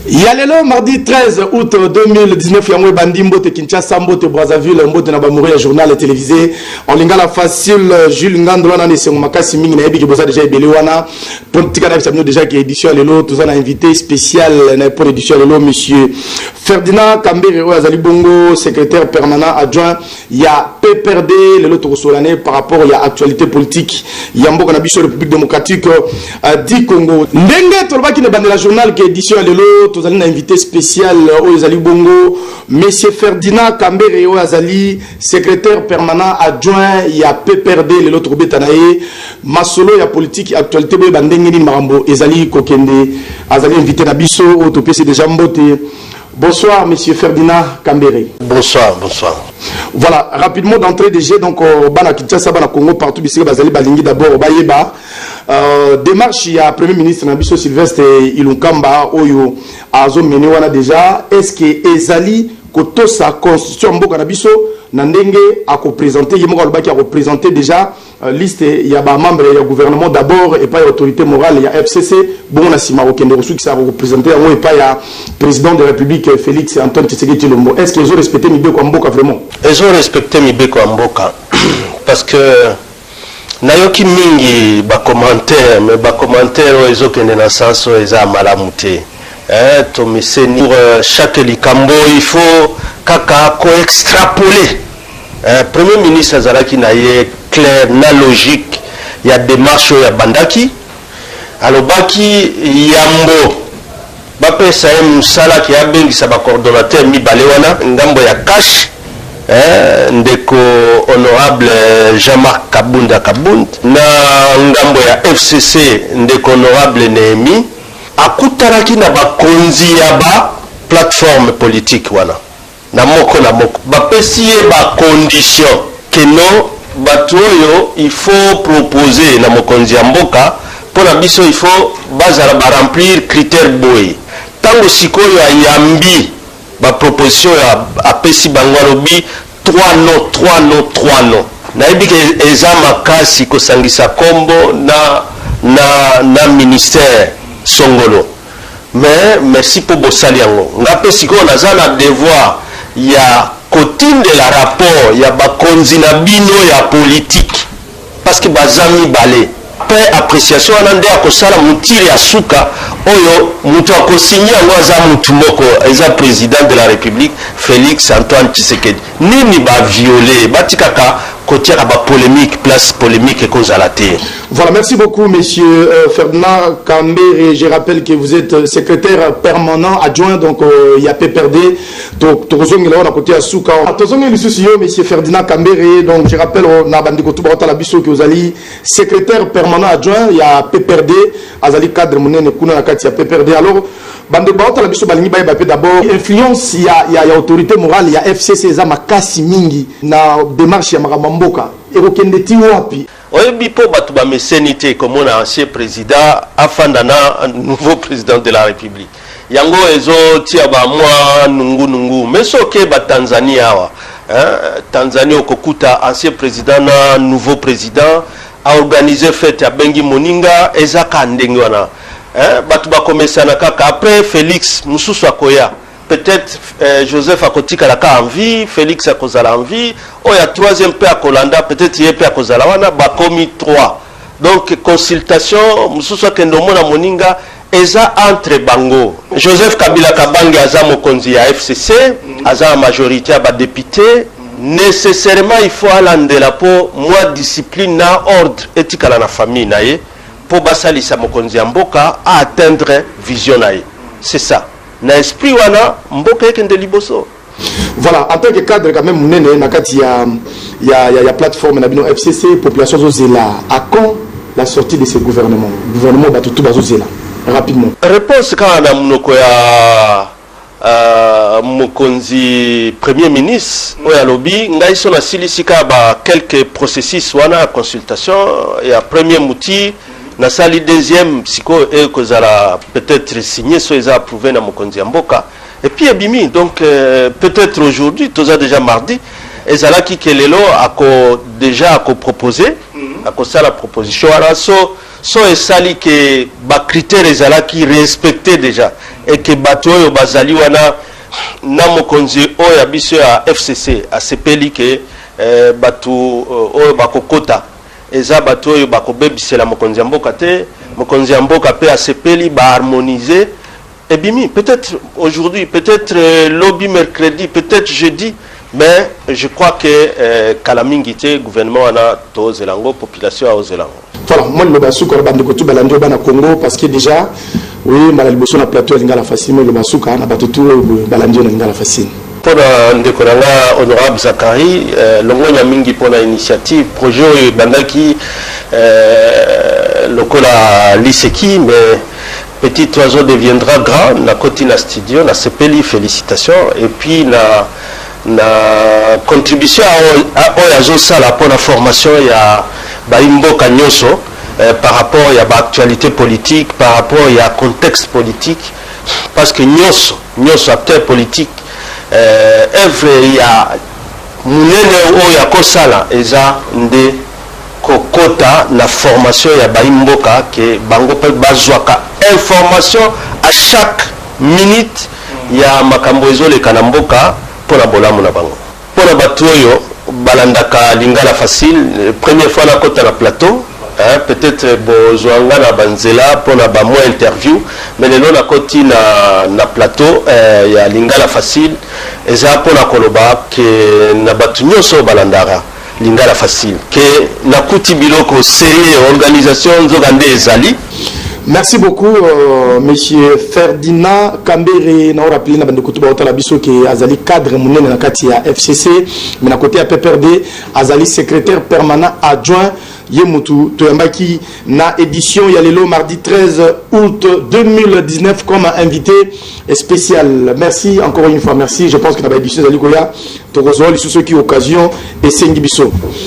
Ya lelo mardi 13 août 2019, yango ebandi. Mbote Kinshasa, mbote Brazzaville, mbote na bamuri ya journal télévisé en lingala facile. Jules Ngando wana na esengo makasi mingi. Nayebi ke boza déjà ebele wana. Mpo tika nayebisa bino déjà ke édition ya lelo, toza na invité spécial na pour édition ya lelo, monsieur Ferdinand Kambere, oyo azali bongo secrétaire permanent adjoint ya PPRD. Lelo tokosola ne par rapport ya actualité politique ya mboka na biso, République démocratique du Congo. Ndenge tolobaki na ebandela journal ke édition ya lelo, tozali na invité spécial oyo ezali bongo monsieur Ferdinand Kambere, oyo azali secrétaire permanent adjoint ya PPRD. Lelo tokobeta na ye masolo ya politique, actualité, boyeba ndenge nini makambo ezali kokende. Azali invité na biso oyo topesi déjà mbote. Bonsoir, monsieur Ferdinand Kambere. Bonsoir, bonsoir. Voilà, rapidement, d'entrée de jeu, donc bana Kinshasa, bana Congo partout bisika bazali, balingi d'abord bayeba démarche ya premier ministre na biso Sylvestre Ilunkamba oyo azomene wana déjà. Est-ce que ezali kotosa constitution ya mboka na biso na ndenge akoprésente? Ye moko alobaki akoprésente déjà liste ya bamembre ya gouvernement d'abord epai ya autorité morale ya FCC, bongo na nsima kokende kosukisa koprésente yango epai ya président de la République Félix Antoine Tshisekedi Tshilombo. Est ce que ezorespecte mibeko ya mboka vraiment? Ezorespecte mibeko ya mboka, parce que nayoki mingi bacommentaire, mais bacommentaire oyo ezokende na sens oyo eza ya malamu te. Tomeseni pour chaque likambo il faut kaka koextrapoler. Premier ministre azalaki na ye clair na logique ya démarche oyo abandaki. Alobaki yambo bapesa ye mosala ke abengisa bacoordonnateur mibale wana, ngambo ya CACH, ndeko honorable Jean-Marc Kabunda Kabund, na ngambo ya FCC, ndeko honorable Nehemi. Akutanaki na bakonzi ya ba plateforme politique wana na moko na moko, bapesi ye bacondition ke no, bato oyo il faut proposer na mokonzi ya mboka mpo na biso, il faut bazala baremplir critère boye. Ntango sikoyo ayambi baproposition oyo apesi bango, alobi 3 non, 3 non, 3 non. Nayebi ke eza makasi kosangisa nkombo na ministère songolo, mais merci mpo bosali yango. Nga mpe sikoyo naza na devoir ya kotindela rapport ya bakonzi na bino ya politique, parce que baza mibale mpe appréciation wana nde akosala motiri ya suka oyo moto akosinye yango aza mutu moko, eza président de la République Félix Antoine Tshisekedi. Nini baviole, batikaka kotiaka bapolémique place polémique ekozala te. Voilà, merci beaucoup, monsieur Ferdinand Kambere. Je rappelle que vous êtes secrétaire permanent adjoint, donc il y a PPRD. Donc, tozongela na côté ya suka. Tozongela lisusu yo, monsieur Ferdinand Kambere. Donc, je rappelle na bandeko tout baotala biso que ozali secrétaire permanent adjoint ya PPRD, azali cadre monene kuna na kati ya PPRD. Alors, bandeko baotala biso balingi bayeba mpe d'abord influence ya autorité morale ya FCC eza makasi mingi na démarche ya makambo ya mboka, ekokende ti wapi? Oyebi, mpo bato bameseni te komona ancien président afanda na nouveau président de la République, yango ezotia bamwa nungunungu. Mais soki batanzanie awa, hein, Tanzanie okokuta ancien président na nouveau président aorganize fête, abengi moninga, eza ka ndenge wana, hein, bato bakomesana kaka. Après Félix, mosusu akoya, peut-être Joseph akotikala ka en vie, Félix akozala en vie, oyo ya troisième mpe akolanda, peut-être ye mpe akozala wana, bakomi 3. Donc consultation mosusu akende omona moninga eza entre bango. Joseph Kabila Kabange aza mokonzi ya FCC, aza na majorité ya badéputé. Nécessairement il faut alandela mpo mwa discipline na ordre etikala na famille na ye, mpo basalisa mokonzi ya mboka aatteindre vision na ye. C'est ça, na esprit wana mboka ekende liboso. Voilà, en tant que cadre quand même monene na kati ya plateforme na bino FCC, population azozela à quand la sortie de ce gouvernement? Gouvernement, bato tu bazozela rapidement. Réponse kaka na monoko ya mokonzi premier ministre oyo alobi: ngai so nasilisi kaka ba quelques processus wana ya consultation ya premier mouture, nasali deuxième, sikoyo ekozala peut-être signé so eza approuvé na mokonzi ya mboka et puis ebimi. Donc peut-être aujourd'hui, toza déjà mardi, ezalaki ke lelo ako déjà akopropose, akosala proposition wana. So So esali ke bacritère ezalaki respecté déjà et ke bato oyo bazali wana na mokonzi oyo ya biso ya FCC asepeli ke bato oyo bakokota eza bato oyo bakobebisela mokonzi ya mboka te, mokonzi ya mboka mpe asepeli, baharmoniser, ebimi peut-être aujourd'hui, peut-être lobi mercredi, peut-être jeudi, mais je crois que kala mingi te, gouvernement wana tozela yango, population aozela yango. Voilà, moi liloba suka, bandeko tu balandi oyo, bana Congo, parce que déjà oui, mbala liboso na plateau ya Lingala Facile, moi liloba suka na bato tu oyo balandi oyo na Lingala Facile. Mpona ndeko na nga honorable Zakari, longonya mingi mpona initiative. Projet oyo ebandaki lokola liseki, mais petit oiseau deviendra grand. Nakoti na studio, nasepeli, félicitations. Et puis na contribution oyo azosala mpona formation ya bayimboka nyonso par rapport ya baactualité politique, par rapport ya contexte politique, parce que nyonso nyonso acteur politique, œuvre ya monene oyo akosala eza nde kokota na formation ya bayimboka, ke bango mpe bazwaka information à chaque minute ya makambo ezoleka na mboka mpona bolamu na bango. Mpona bato oyo balandaka Lingala Facile, première fois nakota na plateau, hein, peut-être bozwa nga na banzela mpona bamwa interview, mais lelo nakoti na plateau ya Lingala Facile, eza mpona koloba ke na bato nyonso oyo balandaka Lingala Facile ke nakuti biloko sérieux, organisation nzoka nde ezali. Merci beaucoup, monsieur Ferdinand Kambere. Na rappeler na bandeko baotala biso ke azali cadre munene na kati ya FCC, mais na côté ya PPRD azali secrétaire permanent adjoint. Ye mutu toyambaki na édition ya lelo, mardi 13 août 2019, comme invité spécial. Merci encore une fois, merci. Je pense que na ba édition ezali koya, tokozwa lisusu soki occasion esengi biso.